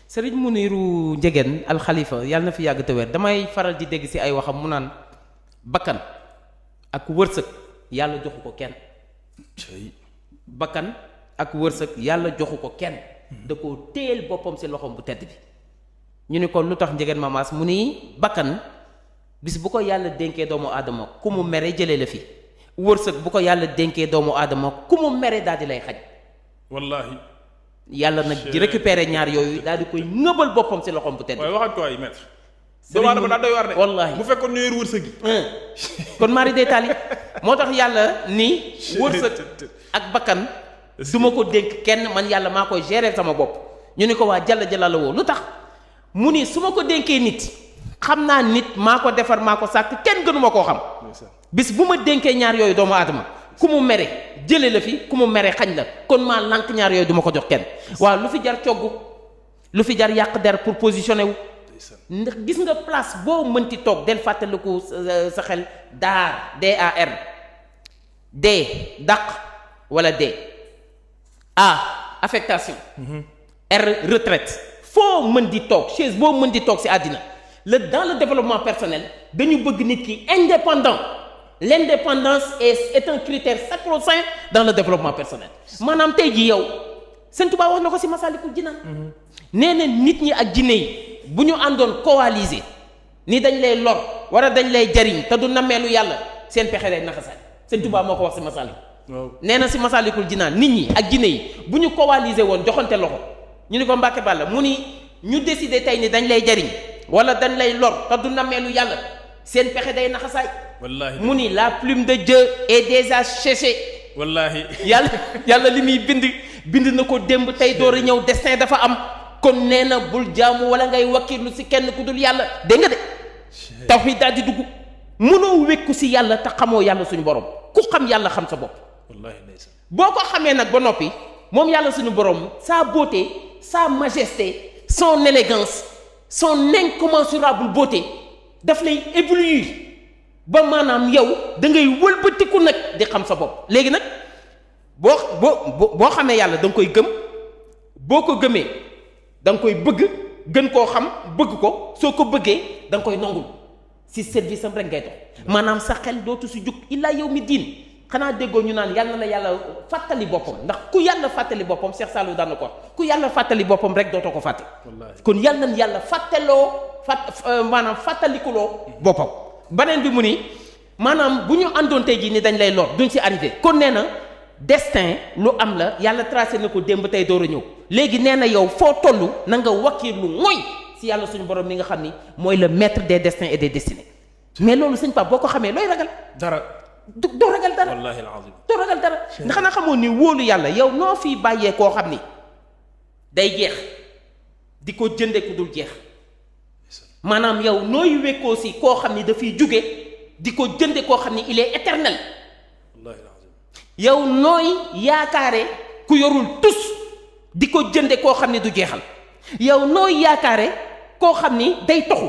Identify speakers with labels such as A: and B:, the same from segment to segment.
A: Sëriñ Muniru Njegen alxalifa yàlla na fi yàgg te wér damay faral di dégg ci ay waxam mu naan bakkan ak wërsëg yàlla joxu ko kenn. bakkan ak wërsëg yàlla joxu ko kenn. da koo téel boppam ci loxoom bu tedd bi. ñu ni kon lu tax Njegen Mamaas mu ni bakkan bis bu ko yàlla dénkee doomu aadama ku mu mere jëlee la fi wërsëg bu ko yàlla dénkee doomu aadama ku mu mere daal di lay xaj.
B: wallaahi.
A: yàlla nag di récupérer ñaar yooyu daal di koy ngëbal boppam ci loxoom bu tedd.
B: waaye waxaat ko ay maître. doomu aadama daa doy waar de.
A: wallaahi
B: bu fekkoon ne yor wërsëg gi.
A: kon mari day taali moo tax yàlla ni wërsëg ak bakkan du ma ko dénk kenn man yàlla maa koy gérer sama bopp. ñu ni ko waa jalla jalla la woo lu tax mu ni su ma ko dénkee nit xam naa nit maa ko defar maa ko sàkk kenn gënu ma koo xam. bis bu ma dénkee ñaar yooyu doomu aadama ku mu mere jële la fi ku mu mere xañ la kon maa lànk ñaar yooyu duma ko jox kenn. waaw lu fi jar cogg lu fi jar yàq der pour positionner wu. ndax gis nga place boo mënti toog del fàttaliku sa xel daar DAR D dàq wala D A affectation R retraite foo mën di toog chaise boo mën di toog ci àddina dans le développement personnel dañu bëgg nit ki indépendant. L'indépendance est un critère sacro-saint dans le développement personnel maanaam tey jii yow Sëñ Tuubaa wax na ko ci Masaalikul Jinaan nee na nit ñi ak jinne yi bu ñu àndoon coaliser ni dañ lay lor wala dañ lay jariñ te du nameelu yàlla seen pexe day naxasaay Sëñ Tuubaa moo ko wax ci Masaalik nee na ci Masaalikul Jinaan nit ñi ak jinne yi bu ñu coaliser woon joxante loxo ñu ni ko Mbàkke Bàlla mu ni ñu décider tey ni dañ lay jariñ wala dañ lay lor te du nameelu yàlla seen pexe day naxasaay.
B: wallaahi
A: mu ni la plume de Dieu est déjà séchée.
B: wallaahi.
A: yàlla li muy bind na ko démb tey door a ñëw destin dafa am kon nee na bul jaamu wala ngay wakkirlu ci kenn ku dul yàlla dégg nga de. tawhiid daal di dugg mënoo wékku ci yàlla te xamoo yàlla suñu borom ku xam yàlla xam sa bopp.
B: wallaahi ndeysaan.
A: boo ko xamee nag ba noppi moom yàlla suñu borom sa beauté sa majesté son élégance son incommensurable beauté daf lay éblouir. ba maanaam yow da ngay wëlbatiku nag di xam sa bopp léegi nag boo xamee yàlla da nga koy gëm boo ko gëmee da nga koy bëgg gën koo xam bëgg ko soo ko bëggee da nga koy nangul si service am rek ngay dox maanaam sa xel dootu si jug illaa yow mi diin xanaa déggoo ñu naan yàlla na la yàlla fàttali boppam ndax ku yàlla fàttali boppam Cheikh Saliou daan na ko wax ku yàlla fàttali boppam rek dootoo ko fàtte kon yàlla na yàlla maanaam fàttalikuloo boppam beneen bi mu ni maanaam bu ñu àndoon tey jii ni dañ lay lor duñ ci arrivé kon nee na destin lu am la yàlla tracé na ko démb tey door a ñëw léegi nee na yow foo toll na nga wakkiirlu mooy ci yàlla suñu borom mi nga xam ni mooy le maître des destins et des destinées mais loolu sëñ Pape boo ko xamee looy ragal.
B: dara
A: doo ragal dara.
B: wallaahi alazim
A: doo ragal dara ndax xanaa xamoon ni wóolu yàlla yow noo fii bàyyee koo xam ni day jeex di ko jëndee ku dul jeex. maanaam yow nooy wekkoo si koo xam ni dafay jóge di ko jënde koo xam ni il est éternel yow nooy yaakaare ku yorul tus di ko jënde koo xam ni du jeexal yow nooy yaakaare koo xam ni day toxu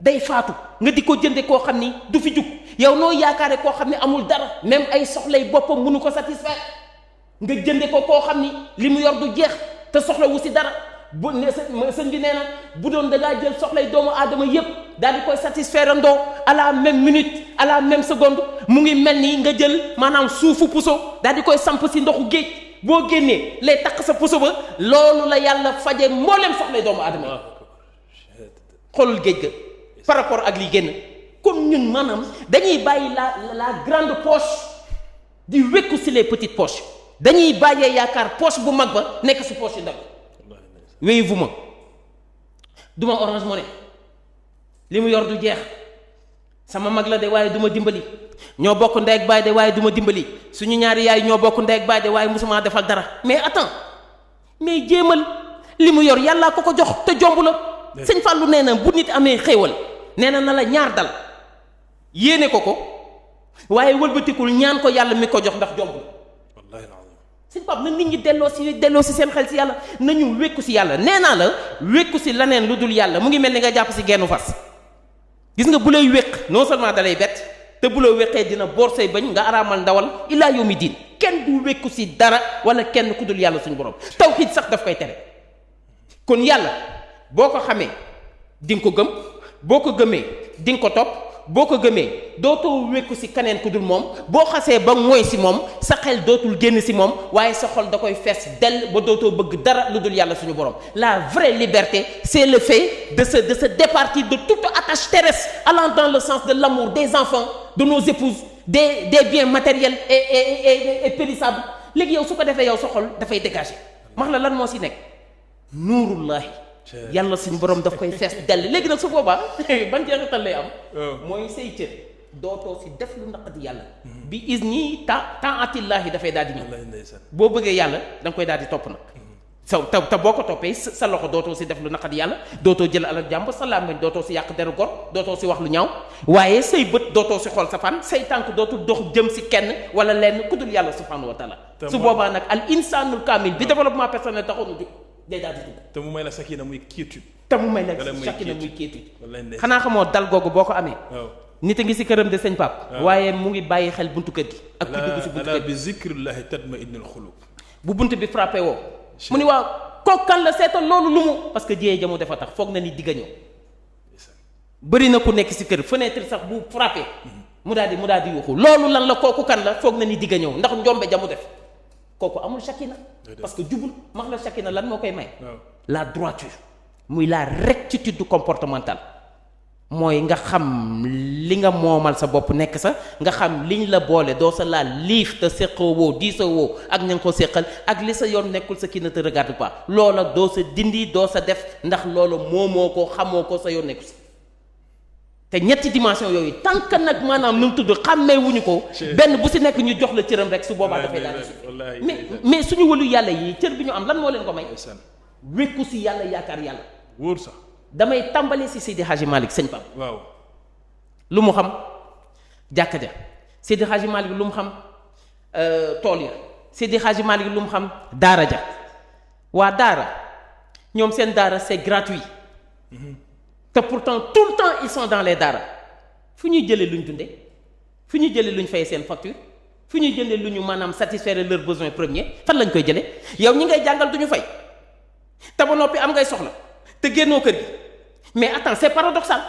A: day faatu nga di ko jënde koo xam ni du fi jug yow nooy yaakaare koo xam ni amul dara même ay soxlay boppam mënu ko satisfaire nga jënde ko koo xam ni li mu yor du jeex te soxla wu si dara bu ne sëñ bi nee na bu doon da ngaa jël soxlay doomu aadama yépp daal di koy satisfaire andoo à la même minute à la même seconde mu ngi mel ni nga jël maanaam suufu puso daal di koy samp si ndoxu géej boo génnee lay takk sa puso ba loolu la yàlla faje mbooleem soxlay doomu aadama yi xoolul géej ga par rapport ak li génn comme ñun maanaam dañuy bàyyi la grande poche di wékku si les petites poches dañuy bàyyee yaakaar poche bu mag ba nekk si poche yu ndaw wéyu fu ma duma Orange Money li mu yor du jeex sama mag la de waaye du ma dimbali ñoo bokk ndey ak baay de waaye du ma dimbali suñu ñaari yaay ñoo bokk ndey ak baay de waaye musuma defal dara mais attends mais jéemal li mu yor yàllaa ko jox te jomb la sëñ Fallou nee na bu nit amee xéewal nee na la ñaar dal yéene ko waaye wëlbatikul ñaan ko yàlla mi ko jox ndax jomb la sëñ Pape na nit ñi delloo si seen xel si yàlla nañu wékku si yàlla nee naa la wékku si laneen lu dul yàlla mu ngi mel ni nga jàpp si gennu fas gis nga bu lay wékk non seulement dalay bett te bu la wékkee dina boor say bañ nga araamal ndawal illaa yawmi diin kenn du wékku si dara wala kenn ku dul yàlla suñu borom tawhid sax daf koy tere kon yàlla boo ko xamee di nga ko gëm boo ko gëmee di nga ko topp boo ko gëmee dootoo wékku si keneen ku dul moom boo xasee ba mooy si moom sa xel dootul génn si moom waaye sa xol da koy fees dell ba dootoo bëgg dara lu dul yàlla suñu borom. La vraie liberté c'est le fait de se départir de toute attache terrestre allant dans le sens de l'amour des enfants de nos épouses des biens matériels et périssables. léegi yow su ko defee yow sa xol dafay dégager max la lan moo si nekk nuurullahi yàlla suñu borom daf koy fees dell léegi nag su boobaa ban jeexital lay am mooy say cër dootoo si def lu naqadi yàlla bi izni taatillahi dafay daal di ñëw boo bëggee yàlla da nga koy daal di topp nag te boo ko toppee sa loxo dootoo si def lu naqadi yàlla dootoo jël alal jàmbur sa làmmiñ dootoo si yàq deru gor dootoo si wax lu ñaaw waaye say bët dootoo si xool sa fan say tànk dootul dox jëm si kenn wala lenn ku dul yàlla subhanahu wa taala su boobaa nag al insanul kamil bi développement personnel taxoon na jóg day daal di dugg
B: te mu may la sakina muy quiétude
A: te mu may la sakina muy quiétude xanaa xamoo dal googu boo ko amee nit a ngi si këram de sëñ Pape waaye mu ngi bàyyi xel buntu kër gi ak ku dugg si buntu kër gi
B: bi zikrillahi tatma'innul qulub
A: bu buntu bi frappé woo mu ni waaw kooku kan la seetal loolu lu mu parce que jiyee jamu dafa tax foog na ni digga ñëw bëri na ku nekk si kër fenêtre sax bu frappé mu daal di yuuxu loolu lan la kooku kan la foog na ni digga ñëw ndax njombe jamu def kooku amul sakina parce que jubul max la sakina lan moo koy may la droiture muy la rectitude comportementale mooy nga xam li nga moomal sa bopp nekk sa nga xam liñ la boole doo sa laal liif te séqoo woo diisa woo ak ña nga ko séqal ak li sa yoon nekkul sa qui ne te regarde pas loola doo sa dindi doo sa def ndax loola moomoo ko xamoo ko sa yoon nekku si te ñetti dimension yooyu tant que nag maanaam nu mu tudd xàmmee wuñu ko benn bu si nekk ñu jox la cëram rek su boobaa dafay daal di mais suñu wëlu yàlla yi cër bi ñu am lan moo leen ko may wékku si yàlla yaakaar yàlla
B: wóor sax
A: damay tàmbali si Seydi Hadji Malick sëñ Pape
B: waaw
A: lu mu xam jàkka ja Seydi Hadji Malick lu mu xam tool ya Seydi Hadji Malick lu mu xam daara ja waa daara ñoom seen daara c'est gratuit te pourtant tout le temps ils sont dans les daara fu ñuy jëlee lu ñu dundee fu ñuy jëlee lu ñu fay seen facture fu ñuy jëlee lu ñu maanaam satisfaire leurs besoins premiers fan lañ koy jëlee yow ñi ngay jàngal du ñu fay te ba noppi am ngay soxla te génnoo kër gi mais attends c'est paradoxal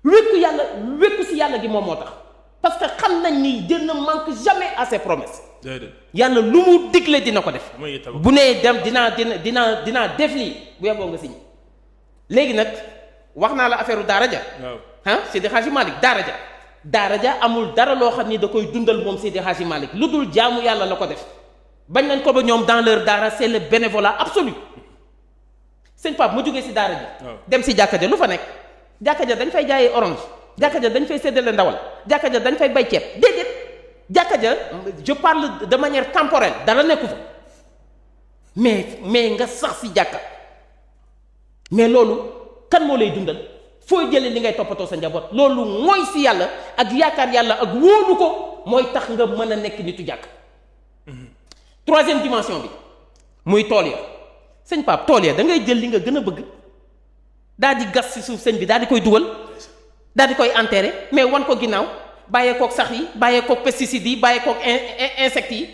A: wékku si yàlla gi moom moo tax parce que xam nañ ni Dieu ne manque jamais à ses promesses yàlla lu mu digle dina ko def bu nee dem dinaa def lii bu yeboo nga signé léegi nag wax naa la affaire daara ja Seydi Hadji Malick daara ja amul dara loo xam ni da koy dundal moom Seydi Hadji Malick lu dul jaamu yàlla la ko def bañ nañ ko ba ñoom dans leur daara c'est le bénévolat absolu sëñ Pape mu jógee si daara ji dem si jàkka ja lu fa nekk jàkka ja dañ fay jaayee orange jàkka ja dañ fay séddale ndawal jàkka ja dañ fay bay ceeb déedéet jàkka ja je parle de manière temporelle dara nekku fa mais nga sax si jàkka mais loolu kan moo lay dundal foo jëlee li ngay toppatoo sa njaboot loolu mooy si yàlla ak yaakaar yàlla ak wóolu ko mooy tax nga mën a nekk nitu jàkk troisième dimension bi muy tool ya sëñ Pape tool ya da ngay jël li nga gën a bëgg daal di gas si suuf sëñ bi daal di koy dugal daal di koy enterrer mais wan ko ginnaaw bàyyeekook sax yi bàyyeekook pesticides yi bàyyeekook insectes yi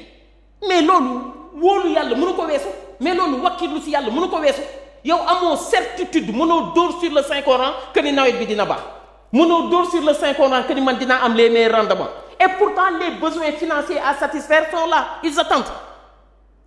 A: mais loolu wóolu yàlla mënu ko weesu mais loolu wakkilu si yàlla mënu ko weesu yow amoo certitude mënoo dóor sur le Saint Coran que ni nawet bi dina baax mënoo dóor sur le Saint Coran que ni man dinaa am les meilleurs rendements et pourtant les besoins financiers à satisfaire sont là ils attendent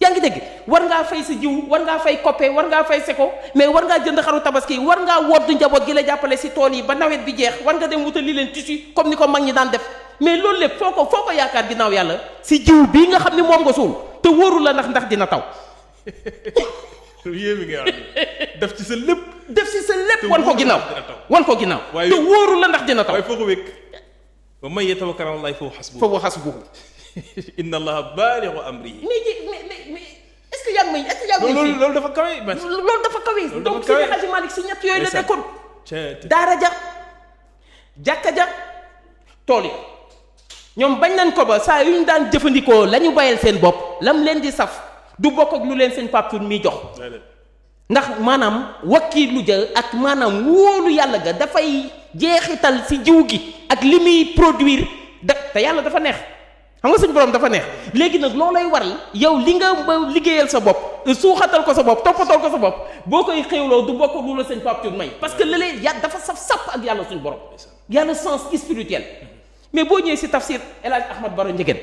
A: yaa ngi dégg war ngaa fay sa jiw war ngaa fay coppe war ngaa fay seko mais war ngaa jënd xaru tabaski war ngaa woddu njaboot gi la jàppale si tool yi ba nawet bi jeex war nga dem wutali leen tissu comme ni ko mag ñi daan def mais loolu lépp foo ko yaakaar ginnaaw yàlla si jiw bii nga xam ne moom nga suul te wóoru la ndax dina taw
B: yéemi nga def ci sa lépp
A: wan ko ginnaaw te wóoru la ndax dina taw
B: waaye foo ko wékk wa man yatawakkal ala llahi fa huwa hasbuhu inna allaha balighu amrihi
A: mais est-ce que yaa ngi may
B: loolu dafa kawe
A: loolu dafa kawe donc Seydi Hadji Malick si ñett yooyu la nekkoon daara ja jàkka ja tool yi ñoom bañ nañ ko ba saa yu ñu daan jëfandikoo la ñu bayal seen bopp lam leen di saf du bokk ak lu leen seen Pape mi jox ndax maanaam wakkiilu ja ak maanaam wóolu yàlla ga dafay jeexital si jiw gi ak li muy produire te yàlla dafa neex xam nga suñu borom dafa neex léegi nag loolay waral yow li nga liggéeyal sa bopp suuxatal ko sa bopp toppatoo ko sa bopp boo koy xéwloo du bokk lu la sëñ Pape Thioune may parce que lëlee dafa saf ak yàlla suñu borom yàlla sens spirituel mais boo ñëwee si tafsir El Hadj Ahmad Baro Ndiéguène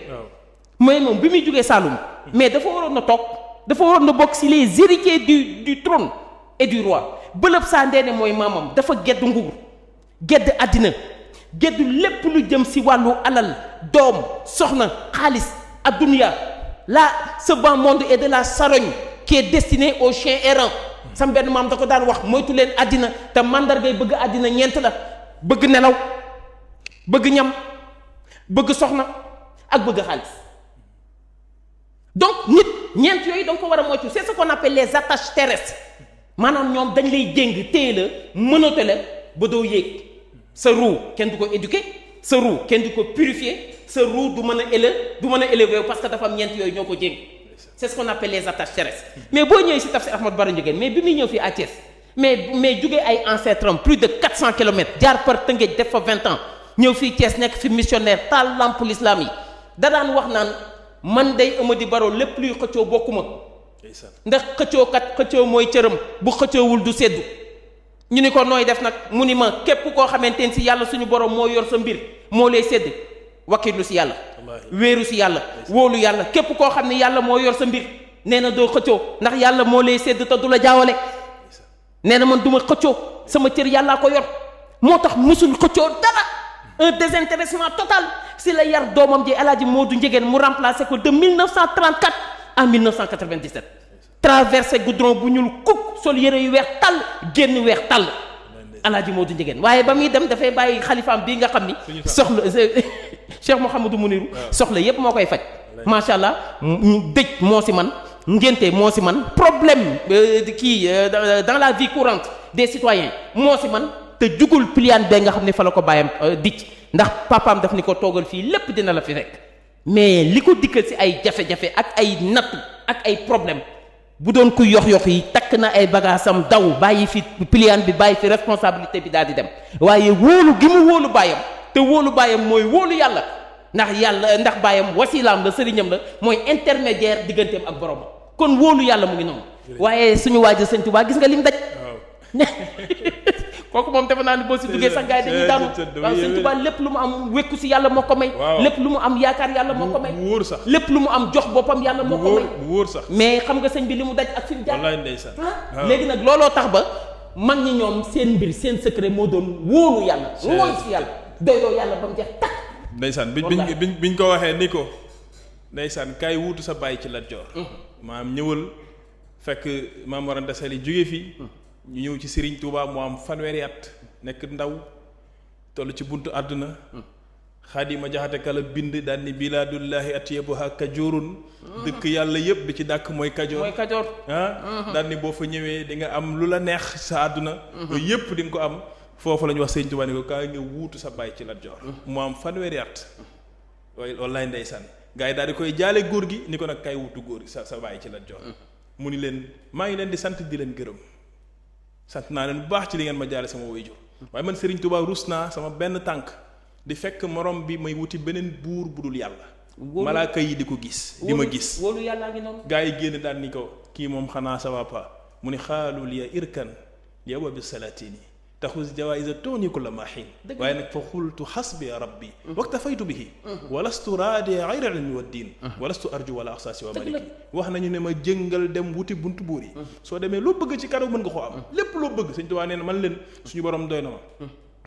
A: mooy moom bi muy jógee Saloum mais dafa waroon na toog dafa waroon na bokk si les héritiers du trône et du roi bëlëb saa ndeene mooy maamam dafa gedd nguur gedd àddina geddu lépp lu jëm si wàllu alal doom soxna xaalis adduniya là ce bas monde est de la charogne qui est destiné aux chiens errants sam benn maam da ko daan wax moytu leen àddina te mandargay bëgg àddina ñeent la bëgg nelaw bëgg ñam bëgg soxna ak bëgg xaalis donc nit ñeent yooyu da nga ko war a moytu c'est ce qu'on appelle les attaches terrestres maanaam ñoom dañ lay jéng téye la mënate la ba doo yéeg sa roue kenn du ko éduquer sa roue kenn du ko purifier sa roue du mën a élever parce que dafa am ñeent yooyu ñoo ko jéng c'est ce qu'on appelle les attaches terrestres mais boo ñëwee si tafsir Ahmad Baro Ndiéguène mais bi muy ñëw fii à Thiès mais jugee ay ancêtres am plus de 400 kilomètres jaar par Tëngéej def fa 20 ans ñëw fii Thiès nekk fi missionnaire taal lamp l'islam yi da daan wax naan man day Amady Baro lépp luy xëccoo bokkuma ndax xëccoo mooy cëram bu xëccoowul du seddu ñu ni ko nooy def nag mu ni ma képp koo xamante ne si yàlla suñu borom moo yor sa mbir moo lay sédd wakkilu si yàlla wéeru si yàlla wóolu yàlla képp koo xam ne yàlla moo yor sa mbir nee na doo xëccoo ndax yàlla moo lay sédd te du la jaawale nee na man du ma xëccoo sama cër yàllaa ko yor moo tax musul xëccoo dara un désintéressement total si la yar doomam ji El Hadj Modou Ndiéguène mu remplacé ko de 1934 à 1997 traversé goudron bu ñuul kuk sol yére yu weex tàll génn weex tàll El Hadj Modou Ndiéguène waaye ba muy dem dafay bàyyi xalifaam bii nga xam ni soxla Cheikh Mouhamadou Mouniru soxla yépp moo koy faj macha allah dëj moo si man ngénte moo si man problème dans la vie courante des citoyens moo si man te jugul pliaan bee nga xam ne fa la ko bàyyam dicc ndax papaam daf ni ko toogal fii lépp dina la fi fekk mais li ko dikkal si ay jafe-jafe ak ay nattu ak ay problème bu doon ku yox yi takk na ay bagaasam daw bàyyi fi pliaan bi bàyyi fi responsabilité bi daal di dem waaye wóolu gi mu wóolu bàyyam te wóolu bàyyam mooy wóolu yàlla ndax bàyyam wasilaam la sëriñam la mooy intermédiaire digganteem ak borom kon wóolu yàlla mu ngi noonu waaye suñu waaji Sëñ Tuubaa gis nga lim daj kooku moom defe naa ni boo si duggee sax gars yi dañuy daanu waaw Sëñ Tuubaa lépp lu mu am wekku si yàlla moo ko may lépp lu mu am yaakaar yàlla moo ko may
B: bu wóor sax
A: lépp lu mu am jox boppam yàlla moo ko may
B: bu wóor sax
A: mais xam nga sëñ bi li mu daj ak fi mu jaar
B: wallaay ndeysaan
A: léegi nag looloo tax ba mag ñi ñoom seen mbir seen secret moo doon wóolu yàlla mooy si yàlla doyloo yàlla ba mu jeex takk
B: ndeysaan biñ ko waxee ni ko ndeysaan kaay wuutu sa bàyyi ci Lat Joor maam ñëwal fekk maam Mor Anta Sali jóge fii ñu ñëw ci Serigne Touba mu am fanweeri at nekk ndaw toll ci buntu àdduna Xaadima Jaxate Kala bind daal ni bilaadullahi atyabuha kajoorun dëkk yàlla yëpp bi ci dàkk mooy kajoor daal ni boo fa ñëwee di nga am lu la neex sa àdduna yooyu yëpp di nga ko am foofu la ñu wax Serigne Touba ni ko kaa nga wuutu sa bàyyi ci Lat Joor mu am fanweeri at wallaay ndeysaan gars yi daal di koy jaale góor gi ni ko nag kay wutu góor gi sa bàyyi ci Lat Joor mu ni leen maa ngi leen di sant di leen gërëm sant naa leen bu baax ci li ngeen ma jaale sama waajur waaye man Serigne Touba rus naa sama benn tànk di fekk morom bi may wuti beneen buur bu dul yàlla malaaka yi di ko gis di ma gis
A: wóolu yàllaa ngi noonu
B: gars yi génn daal ni ko kii moom xanaa ça va pas mu ni xaalu liya irkan yow bi salatini taxus jawaïsa tooni kulla ma xiin waaye nag fa xultu xasbi rabbi waktafaytu bihi walastu raadi gayra ilmi wa diin walastu arju wala axsaasi wa maliki wax nañu ne ma jëngal dem wuti buntu buur yi soo demee loo bëgg ci karaw mën nga koo am lépp loo bëgg Sëñ Tuubaa nee na man leen suñu borom doy na ma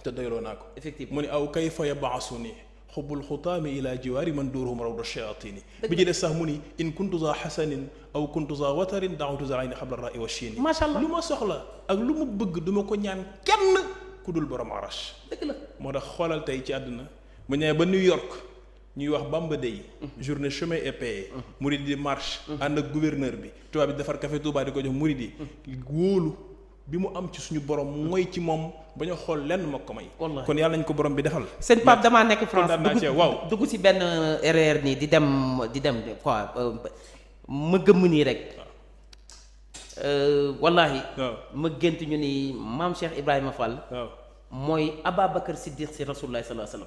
B: te doyloo naa ko effectivement mu ne aw kayfa yabaasuni xubbul xutaami ila jiwaari man duuruhum rawda shayaatini bi ci des sax mu ni in kuntu za xasanin aw kuntu za watarin daawatu za ayni xabla rai wa chiini
A: macha allah
B: lu ma soxla ak lu mu bëgg duma ko ñaan kenn ku dul borom arash
A: dëgg la
B: moo tax xoolal tey ci àdduna bu ñëwee ba New York ñuy wax Bamba Day journée chemin est payé murid di marche ànd ak gouverneur bi tubaab bi defar café Touba di ko jox murid yi wóolu bi mu am ci suñu borom mooy ci moom ba ñu xool lenn moo ko may kon yàlla nañ ko borom bi defal
A: seen Pape damaa nekk France
B: waaw
A: dugg si benn RER nii di dem quoi ma gëmm nii rek wallahi ma gént ñu ni maam Cheikh Ibrahima Fall mooy Ababacar Siddiq si Rasulullah sallallahu alayhi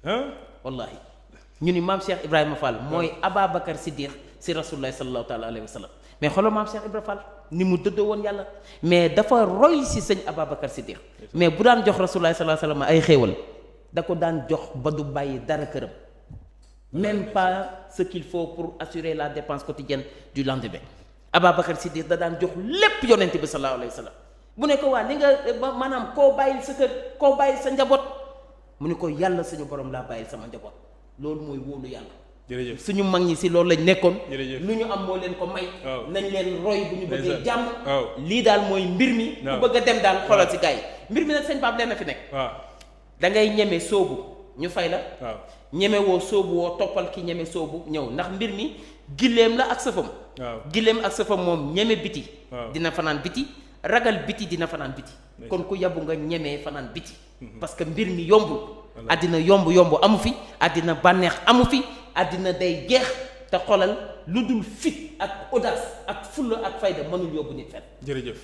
A: wasallam wallahi ñu ni maam Cheikh Ibrahima Fall mooy Ababacar Siddiq si rasulullah sallallahu taala alayhi wa sallam mais xoolal maam Cheikh Ibrahima Fall ni mu dëddoo woon yàlla mais dafa roy si sëñ Ababacar Siddiq mais bu daan jox rasulullah sallallahu alayhi wa sallam ay xéewal da ko daan jox ba du bàyyi dara këram même pas ce qu'il faut pour assurer la dépense quotidienne du lendemain Ababacar Siddiq da daan jox lépp yonent bi sallallahu alayhi wa sallam bu ne ko waa li nga maanaam koo bàyyil sa kër koo bàyyil sa njaboot mu ne ko yàlla suñu borom laa bàyyil sama njaboot loolu mooy wóolu yàlla.
B: jërëjëf
A: suñu mag ñi si loolu lañ nekkoon.
B: jërëjëf
A: lu ñu am moo leen ko may.
B: waaw
A: nañ leen roy bu ñu bëggee jàmm.
B: waaw
A: lii daal mooy mbir mi.
B: waaw
A: ku bëgg a dem daal xoolal si gars yi mbir mi nag sëñ Pape leen na fi nekk.
B: waaw
A: da ngay ñeme soobu ñu fay la.
B: waaw
A: ñeme woo soobu woo toppal ki ñeme soobu ñëw ndax mbir mi gileem la ak sëfam.
B: waaw
A: gileem ak sëfam moom ñeme biti.
B: waaw
A: dina fanaan biti ragal biti dina fanaan biti. kon ku yabu nga ñemee fanaan biti. parce que mbir mi yombul. àddina yomb amu fi àddina bànneex amu fi àddina day jeex te xolal lu dul fit ak audace ak fulla ak fayda mënul yóbbu nit fenn.
B: jërëjëf.